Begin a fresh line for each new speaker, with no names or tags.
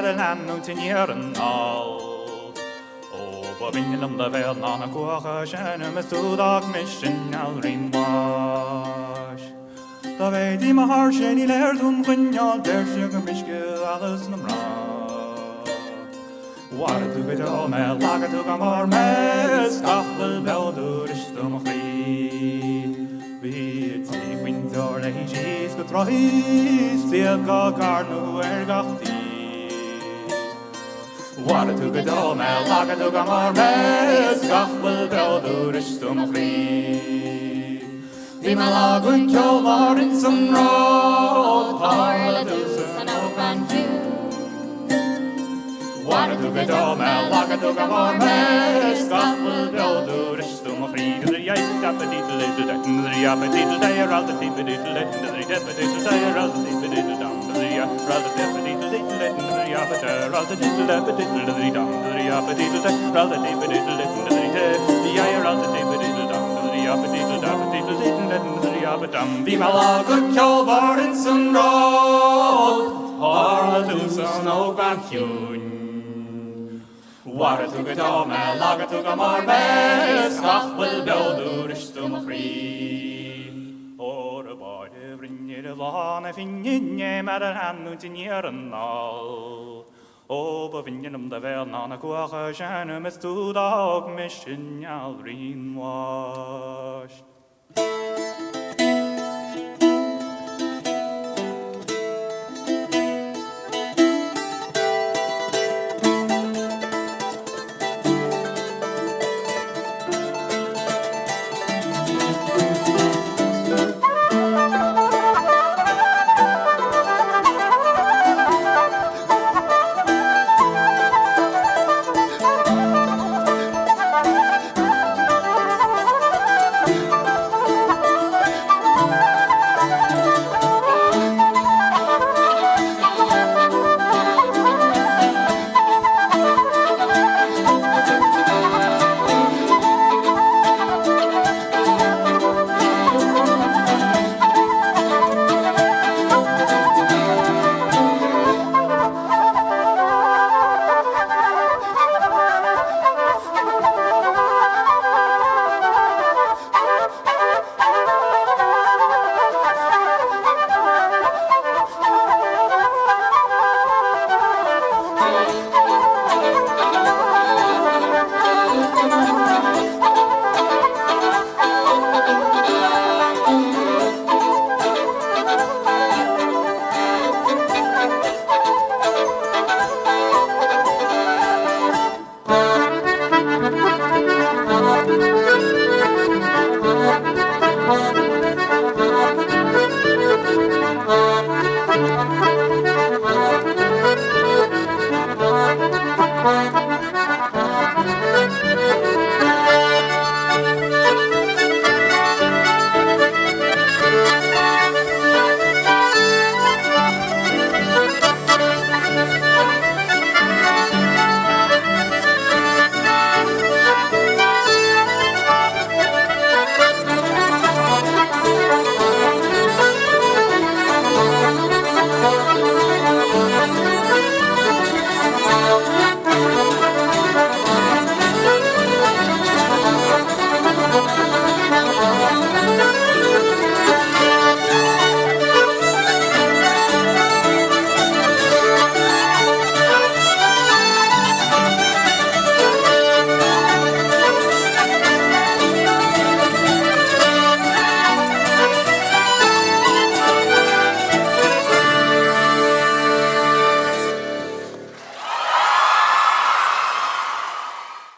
Leanúint aniar anall. Ó ba bhinne liom do bhéal ná na cuacha seinm is tú d'fhág mise i ngealraí báis. Dá bhféadfaí mo thairse ní léir dom choinneáil deir sé go mbrisce allas na mná. Mharaigh tú go deo mé, lagaigh tú go mór mé, is gach fuil beo dúr istigh i mo chroí. Bhí tí faoin deor léi síos go troigh, siad go carnadh ar gach taobh. Mharaigh tú go deo mé, lagaigh tú go mór mé, is gach fuil beo dúr istigh i mo chroí. Bhí mé lá againn ceol mar ins an ród, tharla domhsa an ógbhean chiúin. Mharaigh tú go deo mé, lagaigh tú go mór mé, is gach fuil beo dúr istigh i mo chroí. Bhí mé lá go ceolmhar ins an ród. chiúin. Mharaigh tú go deo mé, lagaigh tú go mór mé, is gach fuil beo do bhris tú mo chroí. Óra báire bhroinn ar bhláth na finne mar a leanúint aniar anall. Ó ba bhinne liom do bhéal ná na cuacha sin is tú d'fhág mise i ndealraín bháis.